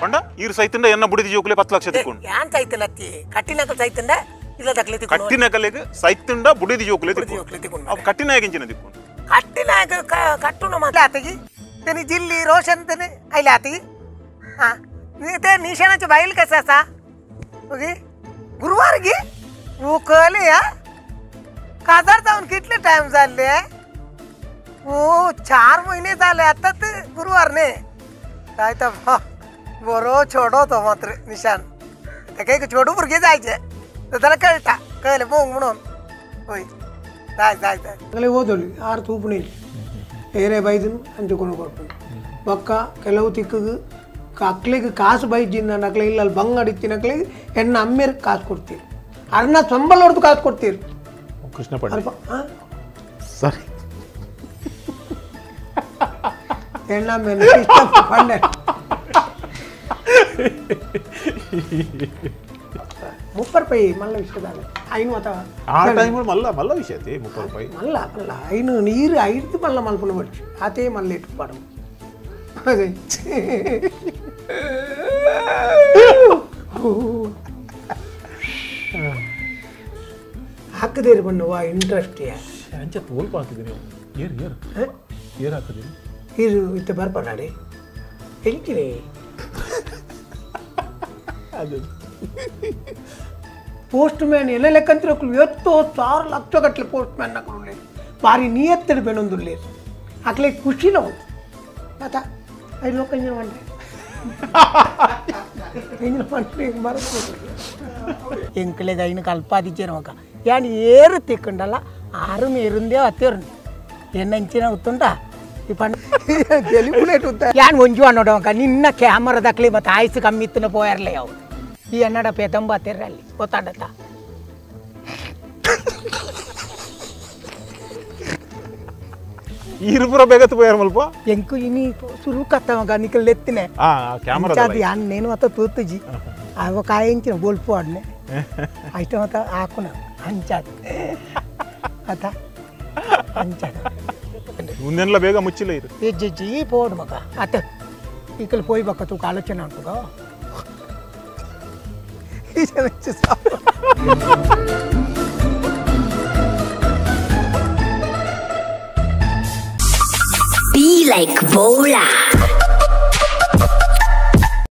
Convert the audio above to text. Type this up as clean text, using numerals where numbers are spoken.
ಪಂಡ ಈರ್ ಸೈತಂಡ ಎನ್ನ ಬುಡಿದಿ ಜೋಕುಲೆ 10 ಲಕ್ಷ ತಿಕ್ಕೊಂಡು ಯಾನ್ ಸೈತನತ್ತಿ ಕಟ್ಟಿನಕಲ್ ಸೈತಂಡ ಇಲ್ಲ ದಕ್ಲೆ ತಿಕ್ಕೊಂಡು ಕಟ್ಟಿನಕಲೆಗೆ ಸೈತಂಡ ಬುಡಿದಿ ಜೋಕುಲೆ ತಿಕ್ಕೊಂಡು ಅವು ಕಟ್ಟಿನಾಯಕ ಇಂಚಿನ ತಿಕ್ಕೊಂಡು ಕಟ್ಟಿನಾಯಕ ಕಟ್ಟುನ ಮಾತ್ರ ಆತಗಿ तेनी जिल्ली रोशन तेने आयले आती हां ते निशाणाचे बायल कसं आसा ओके गुरुवार गी उकले या काजार जावन कितले टायम जाल्ले ओ 4 महिने जाले आता ते गुरुवार ने काय तर बरो छोडो तो मात्र निशान ते काही छोडू भुरगे जायचे तर त्याला कळटा कळले बोंग म्हणून होय जाय जाय जाय ಅಗಲೇ ಓದೋಲಿ ಆರು ತೂಪುಣಿ ಏರೇ ಬೈದನು ಅಂಚುಕೊಂಡು ಕೊಡ್ಪುಂಡು ಬೊಕ್ಕ ಕೆಲವು ತಿಕ್ಕಗ್ ಅಕ್ಲೆಗ್ ಕಾಸು ಬೈಜಿಂದ ಅಕ್ಲೆ ಇಲ್ಲ ಅಲ್ಲಿ ಬಂಗ್ ಅಡಿತಿನ ಅಕ್ಲೆಗ್ ಎಣ್ಣ ಅಮ್ಮೇರ್ ಕಾಸು ಕೊಡ್ತೀರಿ ಅರ್ಣ ಸಂಬಳ ಹೊಡೆದು ಕಾಸು ಕೊಡ್ತೀರಿ ಕೃಷ್ಣ ಪಂಡಿತ್ ಅಲ್ಪ ಸರಿ ಎಣ್ಣ ಅಮ್ಮೇರ್ ಕೃಷ್ಣ ಪಂಡೆ 30 ರೂಪಾಯಿ ಮಲ್ಲ ವಿಷಯದಾಗ ಐನು ಅಥವಾ ಆ ಟೈಮ್ ಮಲ್ಲ ಮಲ್ಲ ವಿಷಯ ಐತಿ 30 ರೂಪಾಯಿ ಮಲ್ಲ ಮಲ್ಲ ಐನು ನೀರು ಐದು ಮಲ್ಲ ಮಲ್ಪನ ಬಡ್ಚು ಆತೇ ಮಲ್ಲ ಇಟ್ಟು ಪಾಡು ಅದೇ ಹಾಕದೇರಿ ಬಣ್ಣವ ಇಂಟ್ರೆಸ್ಟ್ ಯಾ ಅಂಚ ತೋಲ್ಪ ಹಾಕಿದೆ ನೀವು ಏರ್ ಏರ್ ಏರ್ ಹಾಕಿದಿರಿ ಇದು ಇತ್ತ ಬರ್ಪಡಾಡಿ ಎಂಚಿರಿ ಅದು ಪೋಸ್ಟ್ ಮ್ಯಾನ್ ಎಲ್ಲ ಲೆಕ್ಕಂತಿರ ಎತ್ತೋ 4 ಲಕ್ಷ ಗಟ್ಟಲೆ ಪೋಸ್ಟ್ ಮ್ಯಾನ್ ನಕಲು ಭಾರಿ ನಿಯತ್ತಡು ಬೆನೊಂದುಲ್ಲೇರು ಅಕ್ಲೆ ಖುಷಿನ ಉಂಟು ಮತ್ತ ಐದು ಲೋಕ ಇಂಜಿನ ಮಂಡ್ರೆ ಇಂಜಿನ ಮಂಡ್ರೆ ಮರತು ಎಂಕಲೆಗ ಐನು ಕಲ್ಪಾದಿಚ್ಚೇರು ಮಕ್ಕ ಯಾನ್ ಏರು ತಿಕ್ಕಂಡಲ್ಲ ಆರು ಮೇರುಂದೇ ಅತ್ತೇರು ಎನ್ನಂಚಿನ ಉತ್ತುಂಟ ಈ ಪಂಡ ಯಾನ್ ಒಂಜು ಅನ್ನೋಡವಂಕ ನಿನ್ನ ಕ್ಯಾಮರಾದಕ್ಲಿ ಮತ್ತು ಆಯ್ಸು ಕಮ್ಮಿ ಇತ್ತನ ಪೋಯರ್ಲೆ ಅವು ಈ ಅನ್ನಡ ಪೇತಂಬ ಅಲ್ಲಿ ಗೊತ್ತಾಡತ್ತ ಇರುಪುರ ಬೇಗತ್ತು ಪೋಯರ್ ಮಲ್ಪ ಎಂಕು ಇನಿ ಸುರುಕತ್ತವಾಗ ನಿಕಲ್ ಎತ್ತಿನೆ ಆ ಕ್ಯಾಮರಾ ಯಾನ್ ನೇನು ಮತ್ತ ತೂತುಜಿ ಆಗ ಕಾಯಿಂಚಿನ ಬೋಲ್ಪು ಆಡ್ನೆ ಅಷ್ಟೇ ಮತ್ತ ಹಾಕುನ ಅಂಚಾದ ಆತ ಅಂಚಾದ ಮುಂದೆಲ್ಲ ಬೇಗ ಮುಚ್ಚಿಲ್ಲ ಇದು ಹೆಜ್ಜೆಜ್ಜಿ ಪೋಡು ಮಗ ಆತ ಈಕಲ್ ಪೋಯ್ ಬಕ್ಕ ತೂಕ ಆಲೋಚನೆ ಉಂಟು Be like Bola.